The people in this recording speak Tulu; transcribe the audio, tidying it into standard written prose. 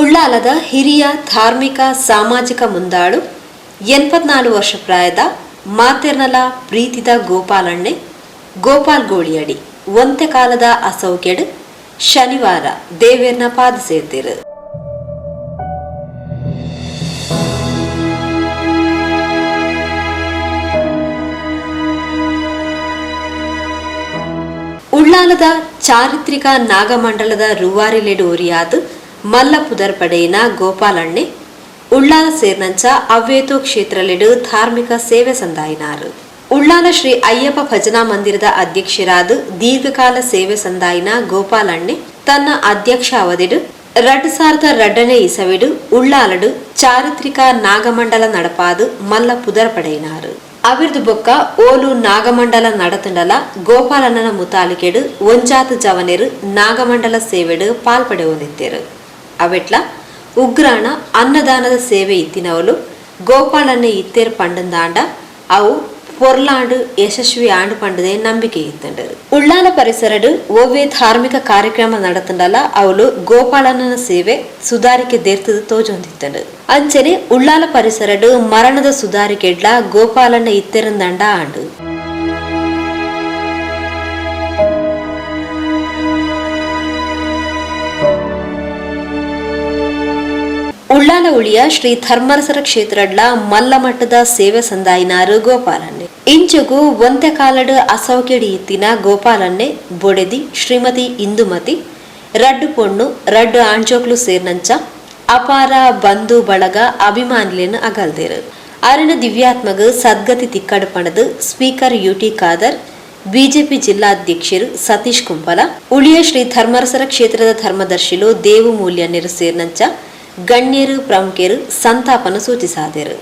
ಉಳ್ಳಾಲದ ಹಿರಿಯ ಧಾರ್ಮಿಕ ಸಾಮಾಜಿಕ ಮುಂದಾಳು 84 ವರ್ಷ ಪ್ರಾಯದ ಮಾತೆರ್ನಲ ಪ್ರೀತಿದ ಗೋಪಾಲಣ್ಣೆ ಗೋಪಾಲ್ ಗೋಳಿಯಡಿ ಒಂತೆ ಕಾಲದ ಅಸೌಕೆಡ್ ಶನಿವಾರ ದೇವೇರ್ನ ಪಾದ ಸೇರ್ತಿರು. ಉಳ್ಳಾಲದ ಚಾರಿತ್ರಿಕ ನಾಗಮಂಡಲದ ರೂವಾರಿಲೆಡು ಒರಿಯಾದ್ ಮಲ್ಲ ಪುದರ್ ಪಡೆಯಿನ ಗೋಪಾಲಣ್ಣೆ ಉಳ್ಳಾಲ ಸೇರ್ನಂಚ ಅವ್ವೇತೋ ಕ್ಷೇತ್ರಲೆಡು ಧಾರ್ಮಿಕ ಸೇವೆ ಸಂದಾಯಿನಾರು. ಉಳ್ಳಾಲ ಶ್ರೀ ಅಯ್ಯಪ್ಪ ಭಜನಾ ಮಂದಿರದ ಅಧ್ಯಕ್ಷರಾದ ದೀರ್ಘಕಾಲ ಸೇವೆ ಸಂದಾಯಿನ ಗೋಪಾಲಣ್ಣೆ ತನ್ನ ಅಧ್ಯಕ್ಷ ಅವಧಿಡು 2002ನೇ ಇಸವಿಡು ಉಳ್ಳಾಲಡು ಚಾರಿತ್ರಿಕ ನಾಗಮಂಡಲ ನಡಪಾದು ಮಲ್ಲ ಪುದರ್ ಪಡೆಯಿನಾರು. ಅವಿರ್ದು ಬೊಕ್ಕ ಓಲು ನಾಗಮಂಡಲ ನಡತಂಡಲ ಗೋಪಾಲಣ್ಣನ ಮುತಾಲಿಕೆಡು ಒಂಜಾತ ಜವನೆರು ನಾಗಮಂಡಲ ಸೇವೆಡು ಪಾಲ್ಪಡೆವೊಂದಿತ್ತೇರು. ಅವೆಟ್ಲ ಉಗ್ರಾಣ ಅನ್ನದಾನದ ಸೇವೆ ಇತ್ತಿನವಲು ಗೋಪಾಲಣ್ಣೆ ಇತ್ತೇರ್ ಪಂಡಂದಾಂಡ ಅವು ಪೊರ್ಲಾಂಡು ಯಶಸ್ವಿ ಆಂಡು ಪಂಡದೆ ನಂಬಿಕೆ ಇತ್ತಂಡು. ಉಳ್ಳಾಲ ಪರಿಸರಡು ಒವ್ವೆ ಧಾರ್ಮಿಕ ಕಾರ್ಯಕ್ರಮ ನಡತಂಡಲ ಅವಳು ಗೋಪಾಲಣ್ಣನ ಸೇವೆ ಸುಧಾರಿಕೆ ದೇರ್ತದ ತೋಜೊಂದಿತ್ತಂಡು. ಅಂಚನೆ ಉಳ್ಳಾಲ ಪರಿಸರಡು ಮರಣದ ಸುಧಾರಿಕೆಡ್ಲ ಗೋಪಾಲಣ್ಣ ಇತ್ತೆರಂದಂಡ ಆಂಡು. ಉಳ್ಳಾಲ ಉಳಿಯ ಶ್ರೀ ಧರ್ಮರಸರ ಕ್ಷೇತ್ರಡ್ಲ ಮಲ್ಲಮಟ್ಟದ ಸೇವೆ ಸಂದಾಯಿನಾರು ಗೋಪಾಲನ್ನೆ. ಇಂಚಗು ಒಂತೆ ಕಾಲಡು ಅಸೌಕೆಡಿ ಇತ್ತಿನ ಗೋಪಾಲನ್ನೆ ಬೊಡೆದಿ ಶ್ರೀಮತಿ ಇಂದುಮತಿ, ರಡ್ಡು ಪೊಣ್ಣು ರಡ್ಡು ಆಂಜೋಕ್ಲು ಸೇರ್ನಂಚ ಅಪಾರ ಬಂಧು ಬಳಗ ಅಭಿಮಾನಿಲೇನು ಅಗಲ್ದೇರು. ಅರಣ ದಿವ್ಯಾತ್ಮಗ ಸದ್ಗತಿ ತಿಕ್ಕಡು ಪಣದು speaker UT Khader, BJP ಜಿಲ್ಲಾಧ್ಯಕ್ಷರು Satish Kumpala, ಉಳಿಯ Shri ಧರ್ಮರಸರ ಕ್ಷೇತ್ರದ ಧರ್ಮದರ್ಶಿಲು ದೇವು ಮೂಲ್ಯನ್ಯರು ಸೇರ್ನಂಚ ಗಣ್ಯರು ಪ್ರಮುಖರು ಸಂತಾಪನ ಸೂಚಿಸಾದರು.